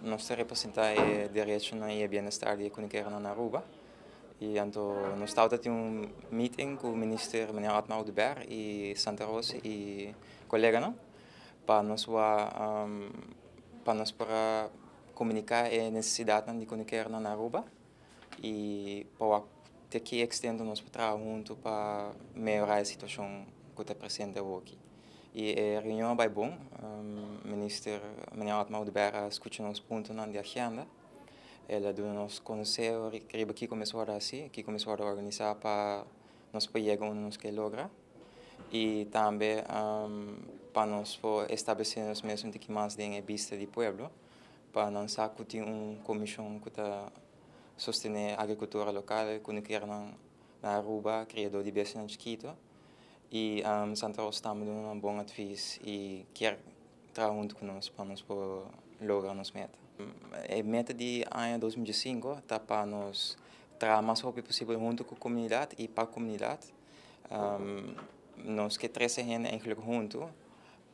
Nos ta representa e derechonan y e bienestar di e cunukeronan na Aruba. Y anto nos tabata tin un meeting cu Minister meneer Otmar Oduber y Santa Rosa y coleganan pa nos por a comunica e necesidadnan di cunukeronan na Aruba y pa te ki extento nos por traha hunto pa mehora e situacion cu ta presente aki. Y e reunion a bay bon. Minister meneer Otmar Oduber a scucha nos puntonan di agenda. El a duna nos conseho riba kico mester haci, kico mester organisa pa nos por yega unda nos kier logra. Y tambe pa nos por establece nos mes un tiki mas den bista di pueblo, pa nan sa cu tin un comision cu ta sostene agricultura local, cu na Aruba, criador di bestia chikito. Y Santa Rosa tambe a duna un bon advies y kier traha hunto cu nos pa nos por logra nos meta. E meta di aña 2015 ta pa nos traha mas hopi posibel hunto cu e comunidad y pa e comunidad. Nos kier trece hende eigenlijk hunto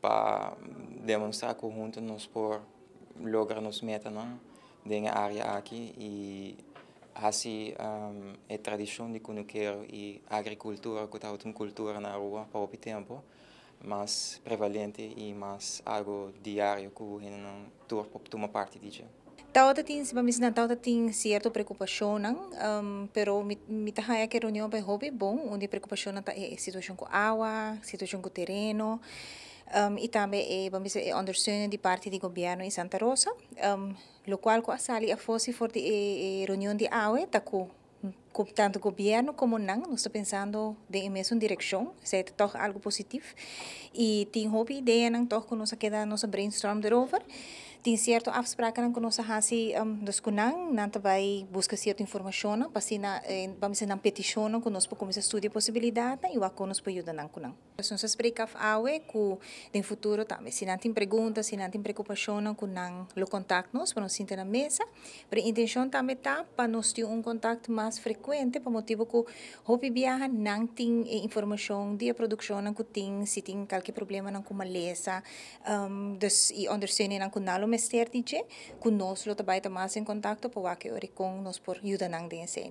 pa demostra cu hunto nos por logra nos metanan den e area aki y asina e tradicion di cunukero y agricultura, cu ta un cultura na Aruba pa hopi tempo, mas prevalente y mas algo diario cu nan tur por tuma parti di dje. Tawata tin, si mi tawata tin cierto preocupacion, pero mi ta haya cu e reunion a bay hopi bon, unda preocupacion ta e situacion cu awa, situacion cu tereno, y tambe e, ban bisa, e ondersteuning di parti di gobierno di Santa Rosa, locual cu a sali afo for di e reunion di awe, ta cu tanto gobierno como nan, nos ta pensando den mesun direccion, esey ta toch algo positivo. Y tin hopi ideanan toch cu nos a keda nos brainstorm erover. Tin cierto afspraken cu nos a haci dus cu nan, nan bay busca cierto informacion, pa asina, ban bisa, nan peticion cu nos por cuminsa studia posibilidad y wak con nos por yuda nan cu nan. Dus nos a spreek af awe cu den futuro tambe, si nan tin pregunta, si nan tin preocupacion, cu nan lo contact nos, pa nos sinta na mesa. Pero e intencion tambe ta pa nos tin un contacto mas frecuente, pa motibo cu hopi biaha nan tin informacion di produccion cu tin, si tin cualkier problema nan cu malesa, dus e ondersteuning nan cu nan lo mester di dje, cu nos lo tambe ta mas en contacto pa wak con nos por yuda nan den esey.